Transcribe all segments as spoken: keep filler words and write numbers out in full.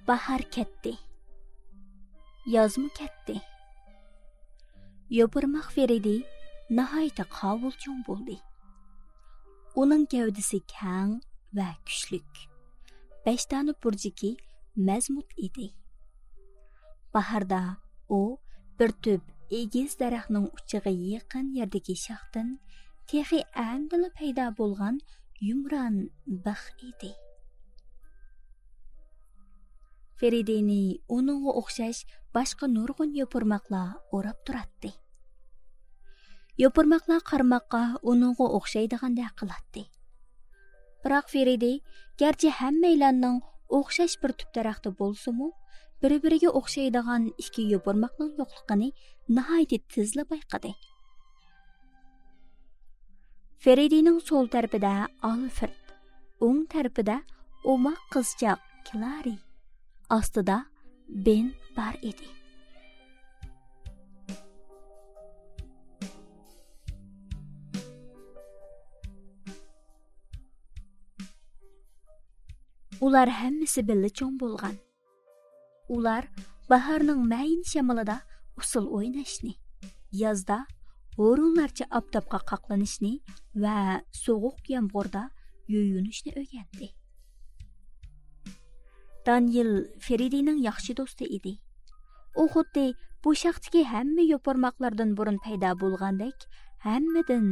باھار كەتتى. يازمۇ كەتتى. يوپۇرماق فېرىدى ناھايىتى قاۋۇلچۇڭ بولدى. ئۇنىڭ گەۋدىسى كەڭ ۋە كۈچلۈك. بەش دانە بۇرجىكى مەزمۇت ئىدى. باھاردا ئۇ بىر تۈپ ئېگىز دەرەخنىڭ ئۇچىغا يېقىن يەردىكى شاختىن تېخى ئەمدىلا پەيدا بولغان يۇمران بىخ ئىدى. فېرىدىنى ئۇنىڭغا ئوخشاش باشقا نۇرغۇن يوپۇرماقلار ئوراپ تۇراتتى. يوپۇرماقلار قارىماققا ئۇنىڭغا ئوخشايدىغاندەك قىلاتتى. بىراق فېرىدى گەرچە ھەممەيلەننىڭ ئوخشاش بىر تۈپ دەرەختە بولسىمۇ، بىر-بىرىگە ئوخشايدىغان ئىككى يوپۇرماقنىڭ يوقلۇقىنى ناھايىتى تېزلا بايقىدى. فېرىدىنىڭ سول تەرىپىدە ئالفرېد، ئوڭ تەرىپىدە ئوماق قىزچاق كلارى، ئاستىدا بېن بار ئىدى. ئۇلار ھەممىسى بىللە چوڭ بولغان. ئۇلار باھارنىڭ مەيىن شامىلىدا ئۇسسۇل ئويناشنى، يازدا ھورۇنلارچە ئاپتاپقا قاقلىنىشنى ۋە سوغۇق يامغۇردا يۇيۇنۇشنى ئۆگەندى. دانىيېل فېرىدىنىڭ ياخشى دوستى ئىدى. ئۇ خۇددى بۇ شاختىكى ھەممە يوپۇرماقلاردىن بۇرۇن پەيدا بولغاندەك ھەممىدىن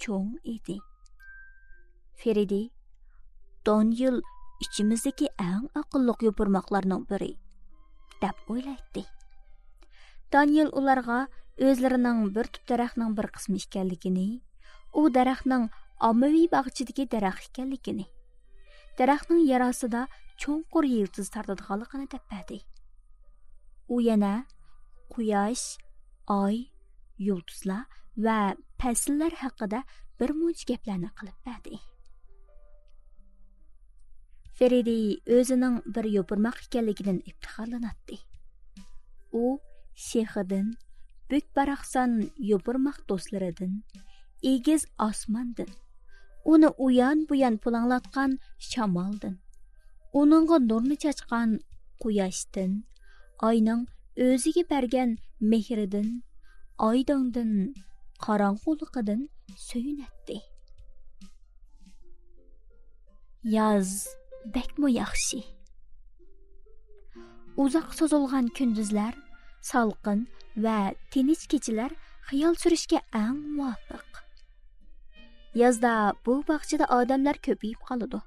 چوڭ ئىدى. فېرىدى، دانىيېل ئىچىمىزدىكى ئەڭ ئەقىللىق يوپۇرماقلارنىڭ بىرى، دەپ ئويلايتتى. دانىيېل ئۇلارغا ئۆزلىرىنىڭ بىر تۈپ دەرەخنىڭ بىر قىسمى ئىكەنلىكىنى، ئۇ دەرەخنىڭ ئاممىۋى باغچىدىكى دەرەخ ئىكەنلىكىنى، دەرەخنىڭ يەر ئاستىدا چوڭقۇر يىلتىز تارتىدىغانلىقىنى دەپ بەردى. ئۇ يەنە قۇياش، ئاي، يۇلتۇزلار ۋە پەسىللەر ھەققىدە بىر مۇنچە گەپلەرنى قىلىپ بەردى. فېرىدى ئۆزىنىڭ بىر يوپۇرماق ئىكەنلىكىدىن ئىپتىخارلىناتتى. ئۇ شېخىدىن، بۈك-باراقسان يوپۇرماق دوستلىرىدىن، ئېگىز ئاسماندىن، ئۇنى ئۇيان-بۇيان پۇلاڭلاتقان شامالدىن، ئۇنىڭغا نۇرنى چاچقان قۇياشتىن، ئاينىڭ ئۆزىگە بەرگەن مېھرىدىن، ئايدىڭدىن، قاراڭغۇلۇقىدىن سۆيۈنەتتى. ياز بەكمۇ ياخشى. ئۇزاق سوزۇلغان كۈندۈزلەر، سالقىن ۋە تىنچ كېچىلەر خىيال سۈرۈشكە ئەڭ مۇۋاپىق. يازدا بۇ باغچىدا ئادەملەر كۆپىيىپ قالىدۇ.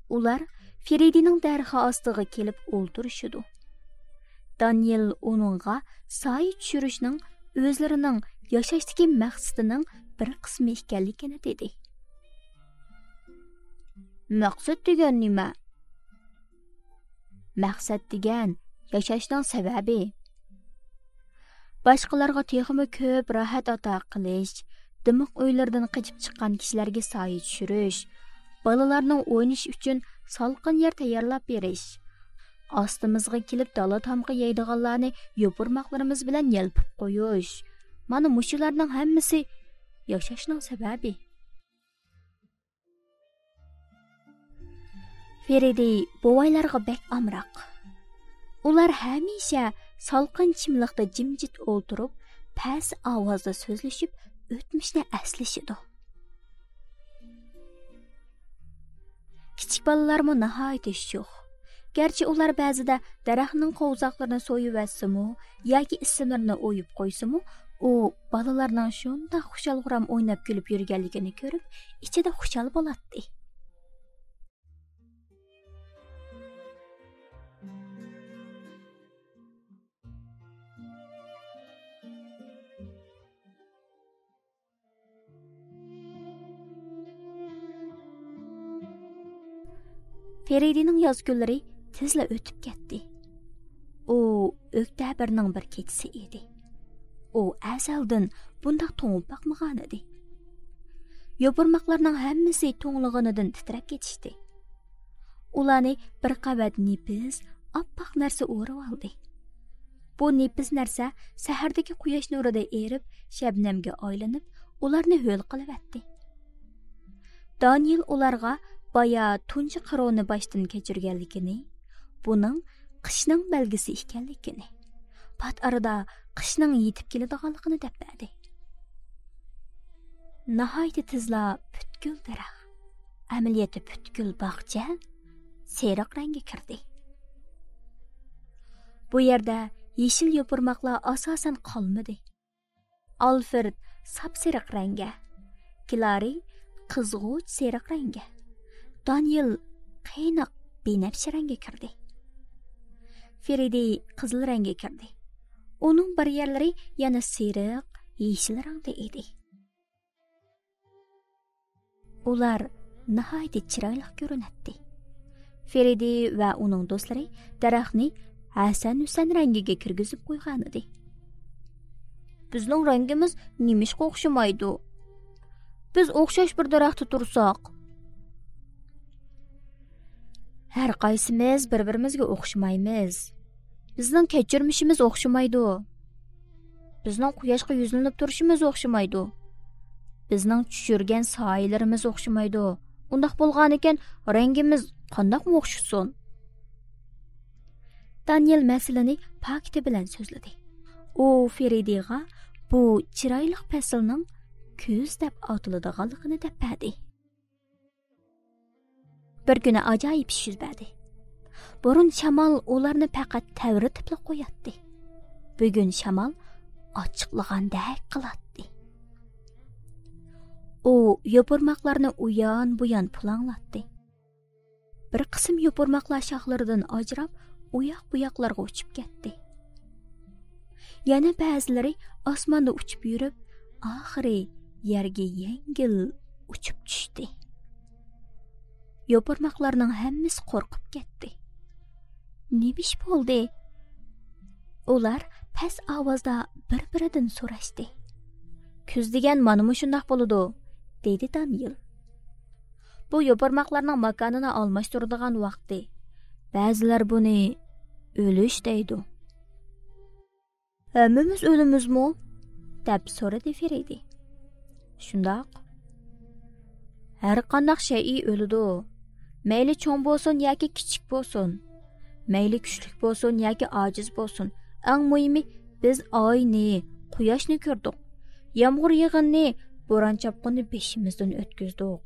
ئۇلار فېرىدىنىڭ دەرىخى ئاستىغا كېلىپ ئولتۇرۇشىدۇ. دانىيېل ئۇنىڭغا سايە چۈشۈرۈشنىڭ ئۆزلىرىنىڭ ياشاشتىكى مەقسىتىنىڭ بىر قىسمى ئىكەنلىكىنى دېدى. مەقسەت دېگەن نېمە؟ مەقسەت دېگەن ياشاشنىڭ سەۋەبى. باشقىلارغا تېخىمۇ كۆپ راھەت ئاتا قىلىش، دىمىق ئۆيلىرىدىن قېچىپ چىققان كىشىلەرگە سايە چۈشۈرۈش، بالىلارنىڭ ئوينىشى ئۈچۈن سالقىن يەر تەييارلاپ بېرىش، ئاستىمىزغا كېلىپ دالا تامىقى يەيدىغانلارنى يوپۇرماقلىرىمىز بىلەن يەلپۈپ قويۇش، مانا مۇشۇلارنىڭ ھەممىسى ياشاشنىڭ سەۋەبى. فېرىدى بوۋايلارغا بەك ئامراق. ئۇلار ھەمىشە سالقىن چىملىقتا جىمجىت ئولتۇرۇپ، پەس ئاۋازدا سۆزلىشىپ، ئۆتمۈشنى ئەسلىشىدۇ. كىچىك بالىلارمۇ ناھايىتى شوخ. گەرچە ئۇلار بەزىدە دەرەخنىڭ قوۋزاقلىرىنى سويۇۋەتسىمۇ ياكى ئىسىملىرىنى ئويۇپ قويسىمۇ، ئۇ بالىلارنىڭ شۇنداق خۇشال-خۇرام ئويناپ كۈلۈپ يۈرگەنلىكىنى كۆرۈپ، ئىچىدە خۇشال بولاتتى. فېرىدىنىڭ ياز كۈنلىرى تېزلا ئۆتۈپ كەتتى. ئۇ ئۆكتەبىرنىڭ بىر كېچىسى ئىدى. ئۇ ئەزەلدىن بۇنداق توڭۇپ باقمىغانىدى. يوپۇرماقلارنىڭ ھەممىسى توڭلىغىنىدىن تىترەپ كېتىشتى. ئۇلارنى بىر قەۋەت نېپىز، ئاپئاق نەرسە ئورىۋالدى. بۇ نېپىز نەرسە سەھەردىكى قۇياش نۇرىدا ئېرىپ، شەبنەمگە ئايلىنىپ، ئۇلارنى ھۆل قىلىۋەتتى. دانىيېل ئۇلارغا بايا تۇنجى قىرونى باشتىن كەچۈرگەنلىكىنى، بۇنىڭ قىشنىڭ بەلگىسى ئىكەنلىكىنى، پات ئارىدا قىشنىڭ يېتىپ كېلىدىغانلىقىنى دەپ بەردى. ناھايىتى تېزلا پۈتكۈل دەرەخ، ئەمەلىيەتتە پۈتكۈل باغچە سېرىق رەڭگە كىردى. بۇ يەردە يېشىل يوپۇرماقلار ئاساسەن قالمىدى. ئالفرېد ساپسېرىق رەڭگە، كلارى قىزغۇچ سېرىق رەڭگە، دانىيېل قېنىق بىنەپشە رەڭگە كىردى. فېرىدى قىزىل رەڭگە كىردى. ئۇنىڭ باريېرلىرى يەنە سېرىق، يېشىل رەڭدە ئىدى. ئۇلار ناھايىتى چىرايلىق كۆرۈنەتتى. فېرىدى ۋە ئۇنىڭ دوستلىرى دەرەخنى ھەسەن-ھۈسەن رەڭگىگە كىرگۈزۈپ قويغانىدى. بىزنىڭ رەڭگىمىز نېمىشقا ئوخشىمايدۇ؟ بىز ئوخشاش بىر دەرەختە تۇرساق. ھەر قايسىمىز بىر-بىرىمىزگە ئوخشىمايمىز. بىزنىڭ كەچۈرمىشىمىز ئوخشىمايدۇ. بىزنىڭ قۇياشقا يۈزلىنىپ تۇرۇشىمىز ئوخشىمايدۇ. بىزنىڭ چۈشۈرگەن سايىلىرىمىز ئوخشىمايدۇ. ئۇنداق بولغانىكەن، رەڭگىمىز قانداقمۇ ئوخشىسۇن؟ دانىيېل مەسىلىنى پاكىتى بىلەن سۆزلىدى. ئۇ فېرىدىغا بۇ چىرايلىق پەسىلنىڭ كۈز دەپ ئاتىلىدىغانلىقىنى دەپ بەردى. بىر كۈنى ئاجايىپ ئىش يۈز بەردى. بۇرۇن شامال ئۇلارنى پەقەت تەۋرىتىپلا قوياتتى. بۈگۈن شامال ئاچچىقلىغاندەك قىلاتتى. ئۇ يوپۇرماقلارنى ئۇيان-بۇيان پۇلاڭلاتتى. بىر قىسىم يوپۇرماقلار شاخلىرىدىن ئاجراپ، ئۇياق-بۇياقلارغا ئۇچۇپ كەتتى. يەنە بەزىلىرى ئاسماندا ئۇچۇپ يۈرۈپ، ئاخىرى يەرگە يەڭگىل ئۇچۇپ چۈشتى. يوپۇرماقلارنىڭ ھەممىسى قورقۇپ كەتتى. نېمە ئىش بولدى؟ ئۇلار پەس ئاۋازدا بىر-بىرىدىن سوراشتى. كۈز دېگەن مانا مۇشۇنداق بولىدۇ، دېدى دانىيېل. بۇ يوپۇرماقلارنىڭ ماكانىنى ئالماشتۇرىدىغان ۋاقتى. بەزىلەر بۇنى ئۆلۈش دەيدۇ. ھەممىمىز ئۆلىمىزمۇ؟ دەپ سورىدى فېرىدى. شۇنداق. ھەر قانداق شەيئى ئۆلىدۇ. مەيلى چوڭ بولسۇن ياكى كىچىك بولسۇن. مەيلى كۈچلۈك بولسۇن ياكى ئاجىز بولسۇن. ئەڭ مۇھىمى، بىز ئاينى، قۇياشنى كۆردۇق. يامغۇر يېغىننى، بوران چاپقۇننى بېشىمىزدىن ئۆتكۈزدۇق.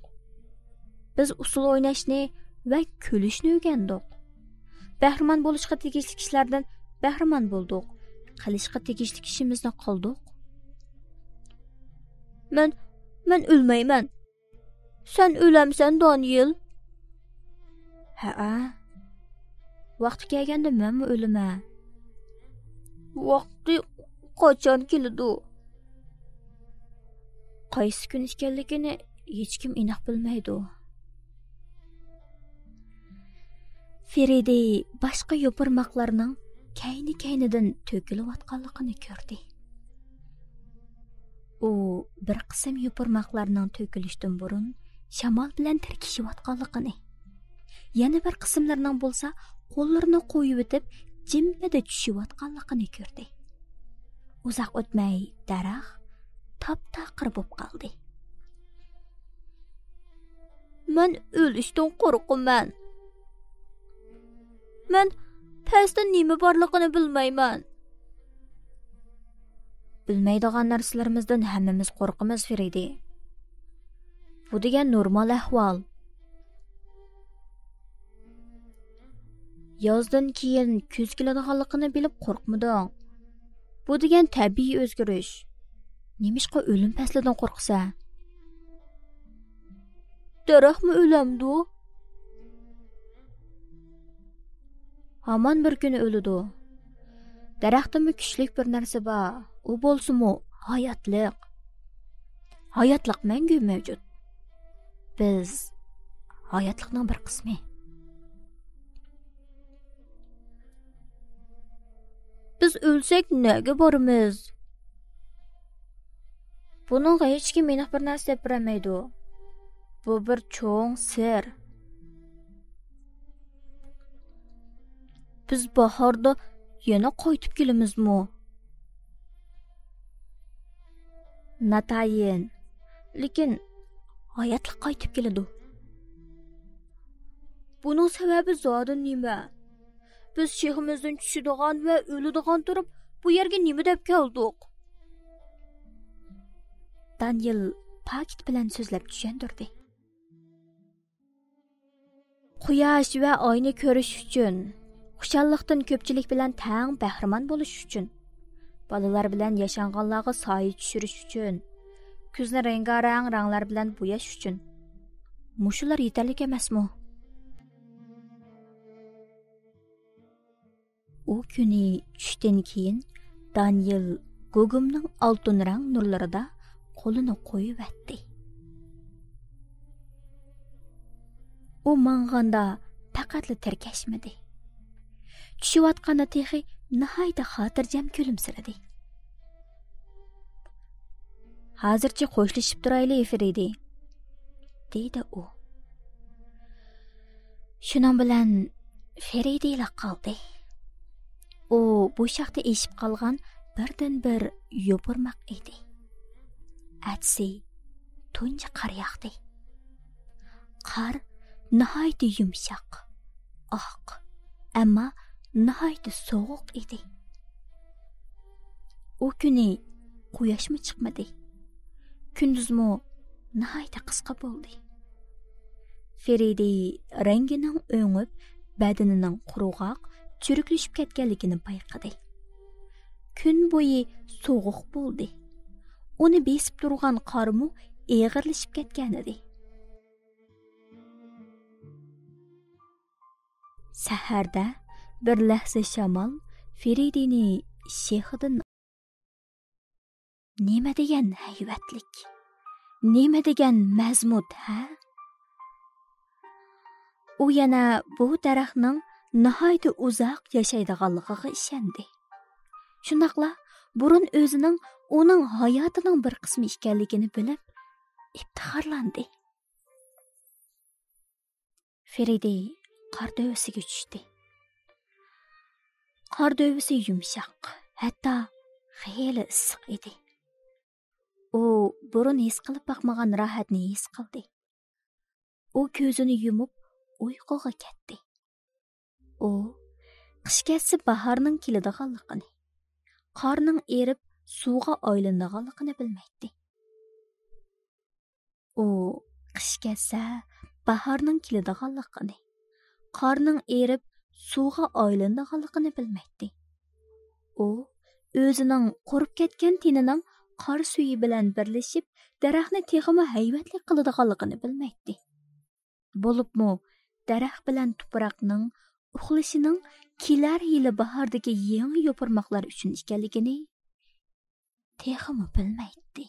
بىز ئۇسسۇل ئويناشنى ۋە كۈلۈشنى ئۆگەندۇق. بەھرىمەن بولۇشقا تېگىشلىك ئىشلاردىن بەھرىمەن بولدۇق. قىلىشقا تېگىشلىك ئىشىمىزنى قىلدۇق. مەن، مەن ئۆلمەيمەن. سەن ئۆلەمسەن، دانىيېل؟ ھەئە. ۋاقتى كەلگەندە مەنمۇ ئۆلىمەن. ۋاقتى قاچان كېلىدۇ؟ قايسى كۈن ئىكەنلىكىنى ھېچكىم ئېنىق بىلمەيدۇ. فېرىدى باشقا يوپۇرماقلارنىڭ كەينى-كەينىدىن تۆكۈلۈۋاتقانلىقىنى كۆردى. ئۇ بىر قىسىم يوپۇرماقلارنىڭ تۆكۈلۈشتىن بۇرۇن شامال بىلەن تىركىشىۋاتقانلىقىنى، يەنە بىر قىسىملىرىنىڭ بولسا قوللىرىنى قويۇۋېتىپ، جىممىدە چۈشۈۋاتقانلىقىنى كۆردى. ئۇزاق ئۆتمەي دەرەخ تاپتاقىر بولۇپ قالدى. مەن ئۆلۈشتىن قورقىمەن. مەن پەستە نېمە بارلىقىنى بىلمەيمەن. بىلمەيدىغان نەرسىلىرىمىزدىن ھەممىمىز قورقىمىز، فېرىدى. بۇ دېگەن نورمال ئەھۋال. يازدىن كېيىن كۈز كېلىدىغانلىقىنى بىلىپ قورقمىدىڭ. بۇ دېگەن تەبىئىي ئۆزگىرىش. نېمىشقا ئۆلۈم پەسلىدىن قورقىسەن؟ دەرەخمۇ ئۆلەمدۇ؟ ھامان بىر كۈنى ئۆلىدۇ. دەرەختىمۇ كۈچلۈك بىر نەرسە بار. ئۇ بولسىمۇ ھاياتلىق. ھاياتلىق مەڭگۈ مەۋجۇت. بىز ھاياتلىقنىڭ بىر قىسمى. بىز ئۆلسەك نەگە بارىمىز؟ بۇنىڭغا ھېچكىم ئېنىق بىر نەرسە دەپ بېرەلمەيدۇ. بۇ بىر چوڭ سىر. بىز باھاردا يەنە قايتىپ كېلىمىزمۇ؟ ناتايىن، لېكىن ھاياتلىق قايتىپ كېلىدۇ. بۇنىڭ سەۋەبى زادى نېمە؟ بىز شېخىمىزدىن چۈشىدىغان ۋە ئۆلىدىغان تۇرۇپ، بۇ يەرگە نېمە دەپ كەلدۇق؟ دانىيېل پاكىت بىلەن سۆزلەپ چۈشەندۈردى. قۇياش ۋە ئاينى كۆرۈش ئۈچۈن، خۇشاللىقتىن كۆپچىلىك بىلەن تەڭ بەھرىمەن بولۇش ئۈچۈن، بالىلار بىلەن ياشانغانلارغا سايە چۈشۈرۈش ئۈچۈن، كۈزنى رەڭگارەڭ رەڭلەر بىلەن بوياش ئۈچۈن. مۇشۇلار يېتەرلىك ئەمەسمۇ؟ ئۇ كۈنى چۈشتىن كېيىن دانىيېل گۇگۇمنىڭ ئالتۇن رەڭ نۇرلىرىدا قولىنى قويۇۋەتتى. ئۇ ماڭغاندا پەقەتلا تىركەشمىدى. چۈشۈۋاتقاندا تېخى ناھايىتى خاتىرجەم كۈلۈمسىرىدى. ھازىرچە خوشلىشىپ تۇرايلى، فېرىدى، دېدى ئۇ. شۇنىڭ بىلەن فېرىدىلا قالدى. ئۇ بوشاقتا ئېشىپ قالغان بىردىنبىر يوپۇرماق ئىدى. ئەتىسى تۇنجى قار ياغدى. قار ناھايىتى يۇمشاق، ئاق، ئەمما ناھايىتى سوغۇق ئىدى. ئۇ كۈنى قۇياشمۇ چىقمىدى. كۈندۈزمۇ ناھايىتى قىسقا بولدى. فېرىدى رەڭگىنىڭ ئۆڭۈپ، بەدىنىنىڭ قۇرغاق، چۈرۈكلىشىپ كەتكەنلىكىنى بايقىدى. كۈن بويى سوغۇق بولدى. ئۇنى بېسىپ تۇرغان قارمۇ ئېغىرلىشىپ كەتكەنىدى. سەھەردە بىر لەھزە شامال فېرىدىنى شېخىدىن نېمە دېگەن ھەيۋەتلىك، نېمە دېگەن مەزمۇت، ھە؟ ئۇ يەنە بۇ دەرەخنىڭ ناھايىتى ئۇزاق ياشايدىغانلىقىغا ئىشەندى. شۇنداقلا بۇرۇن ئۆزىنىڭ ئۇنىڭ ھاياتىنىڭ بىر قىسمى ئىكەنلىكىنى بىلىپ ئىپتىخارلاندى. فېرىدى قار دۆۋىسىگە چۈشتى. قار دۆۋىسى يۇمشاق، ھەتتا خېلى ئىسسىق ئىدى. ئۇ بۇرۇن ھېس قىلىپ باقمىغان راھەتنى ھېس قىلدى. ئۇ كۆزىنى يۇمۇپ ئۇيقۇغا كەتتى. ئۇ قىش كەتسە باھارنىڭ كېلىدىغانلىقىنى، قارنىڭ ئېرىپ سۇغا ئايلىنىدىغانلىقىنى بىلمەيتتى. ئۇ قىش كەتسە باھارنىڭ كېلىدىغانلىقىنى، قارنىڭ ئېرىپ سۇغا ئايلىنىدىغانلىقىنى بىلمەيتتى. ئۇ ئۆزىنىڭ قۇرۇپ كەتكەن تېنىنىڭ قار سۈيى بىلەن بىرلىشىپ، دەرەخنى تېخىمۇ ھەيۋەتلىك قىلىدىغانلىقىنى بىلمەيتتى. بولۇپمۇ دەرەخ بىلەن تۇپراقنىڭ ئۇخلىشىنىڭ كېلەر يىلى باھاردىكى يېڭى يوپۇرماقلار ئۈچۈن ئىكەنلىكىنى تېخىمۇ بىلمەيتتى.